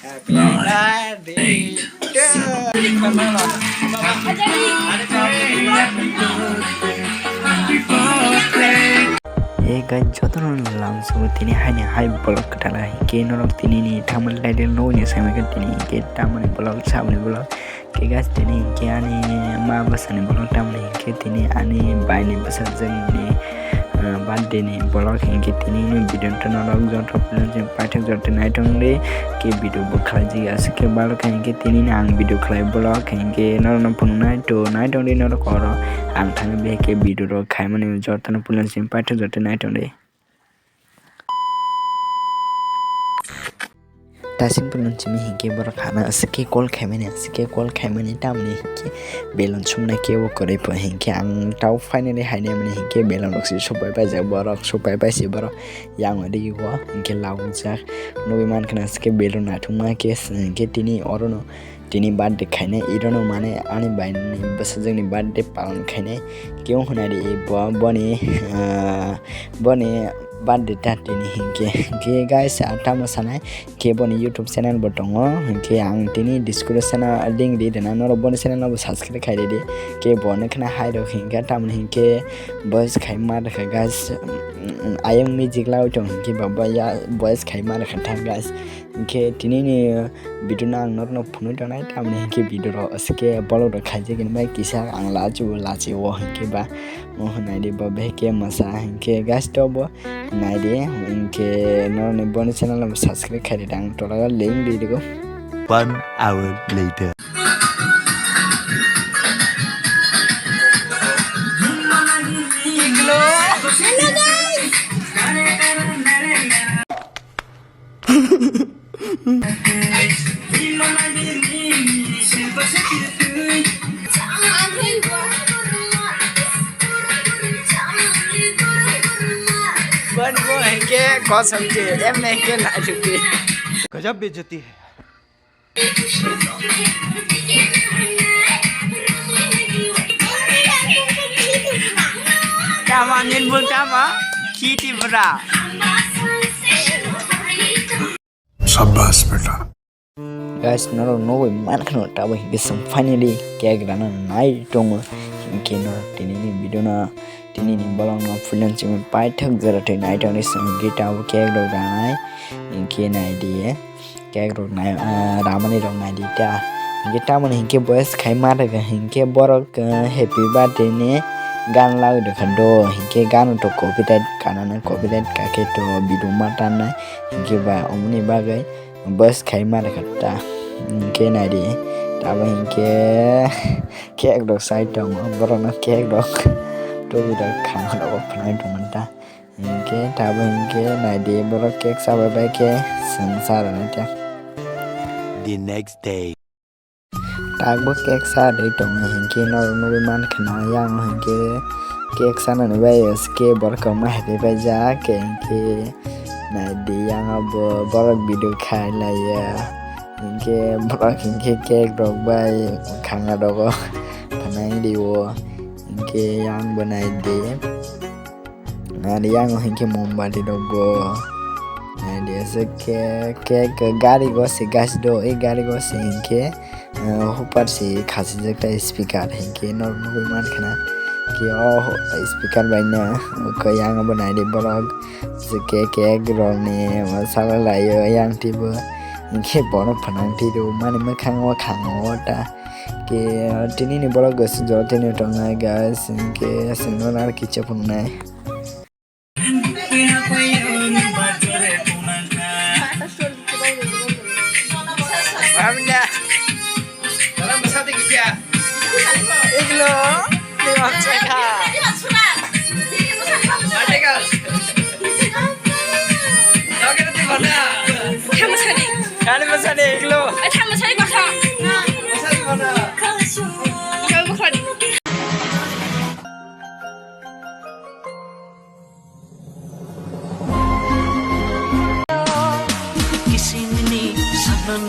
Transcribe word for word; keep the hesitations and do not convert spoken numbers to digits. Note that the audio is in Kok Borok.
Nine, eight, seven. Hey guys, jotono lamsogo tini haini hai vlog kwtal hai. Hinkhe norok tini ni thamani laide nogni samikhe tini hinkhe tamani vlog saboni vlog. Hinkhe guys, tini hinkhe ani ma bwsani vlog tamoni hinkhe tini ani baini bwsajwkni, ah, birthday ni vlog hinkhe tini ni video no norok joto paithak joto naitong di. Khe video bo khlaijak aswk khe balo khe hinkhe tini ni ang video khlai vlog hinkhe norok no phunuknai to naitong di norok oro ang thangwi bihai khe video rok khaimani jotono pulan simi paithak joto naitong di. Tasing pulan simi hinkhe borok hana aswk khe call khaimani aswk khe call khaimani tamni hinkhe belon sumna kebo kwrwi pho hinkhe ang tao finally hainai mani hinkhe belon rok se supai paijak borok supai paisi borok. Yang ri o hinkhe laungjak nugwi mankha na hinkhe belon naithokma khe hinkhe tini orono tini birthday khainai irono mane ani baini bwsajwkni birthday palon khainai kebo hwnai ri bo boni ah, boni birthday ta tini hinkhe hinkhe guys ah, tamo sanai. Khe boni YouTube channel bo tongo, hinkhe ang tini description o link ri rwna norok boni channel no bo subscribe khai ridi. Khe bo nokha na hai rok hinkhe tamoni hinkhe voice khai ma rwkha guys, ayang music lawi tong hinkhe ba voice khai ma rwkha tha guys. Hinkhe tini ni video no ang norok no phunui tongnai tamoni hinkhe video rok aswk khe bolok rok khaijak hinwi kisa ang lachi o lachi o hinkhe ba mo hwnai di bo behai khe mwsa hinkhe guys to bo. Naidi, hinkhe norokni boni channel no subscribe khaidi ang tola link di digo. One hour later. Hello guys. Bani bo hingke kosong ke, em hingke naisuk ke. गजब बेइज्जती है। Tama, nini bung tama? Khiti bra. शाबाश बेटा। Guys, norok nugwi mankha no tabo hinkhe chwng finally cake rana nai tongo. Hinkhe norok tini ni video no tini ni bolong no puilan simi paithak jora twi nai tongni chwng hinkhe tabo cake rok ranai hinkhe nai di. Cake rok nai, ah, ramani rok nai di ta. Hinkhe tamoni hinkhe voice khai ma rwkha hinkhe borok, ah, happy birthday ni gan lagwi rwkha do. Hinkhe gano to copyright kanana copyright kakhe to video ma tannai. Hinkhe ba omoni bagwi voice khai ma rwkha ta. Hinkhe nai di. Tamo hinkhe cake rok sai tongo. Borok no cake rok tubui rok khang rok phwnai tongmani ta. Hinkhe tabo hinkhe naidi borok cake chabai bai khe chwng cha rwna khe. The next day. Takbo cake cha rwui tongo hinkhe norok nugui mankha na yang hinkhe cake chanani bai haste borok kwbangma happy paijak hinkhe naidi yang bo borok video khai laiya hinkhe borok hinkhe cake rok bai khanga rogo phanang rio hinkhe yang bo naidi. Ani yang hinkhe mombati rok bo. Ani ase khe, khe, khe gari go se gas do, e gari go se hinkhe, eh, hopar se khasijak ta speaker hinkhe norok nugui mankha na. Khe o speaker bai no khe yang bo naidi borok. Se khe, khe rok ni sala laio yang twibo. Hinkhe bono phanang twi rw mani mwkhang o khang o ta. Khe tini ni borok gosi jora tini tongnai guys, hinkhe aswk no ar kicha phunuknai. Iglo, ni bangsa kha. Kani masani iglo. Kani masani. Kisingni sanan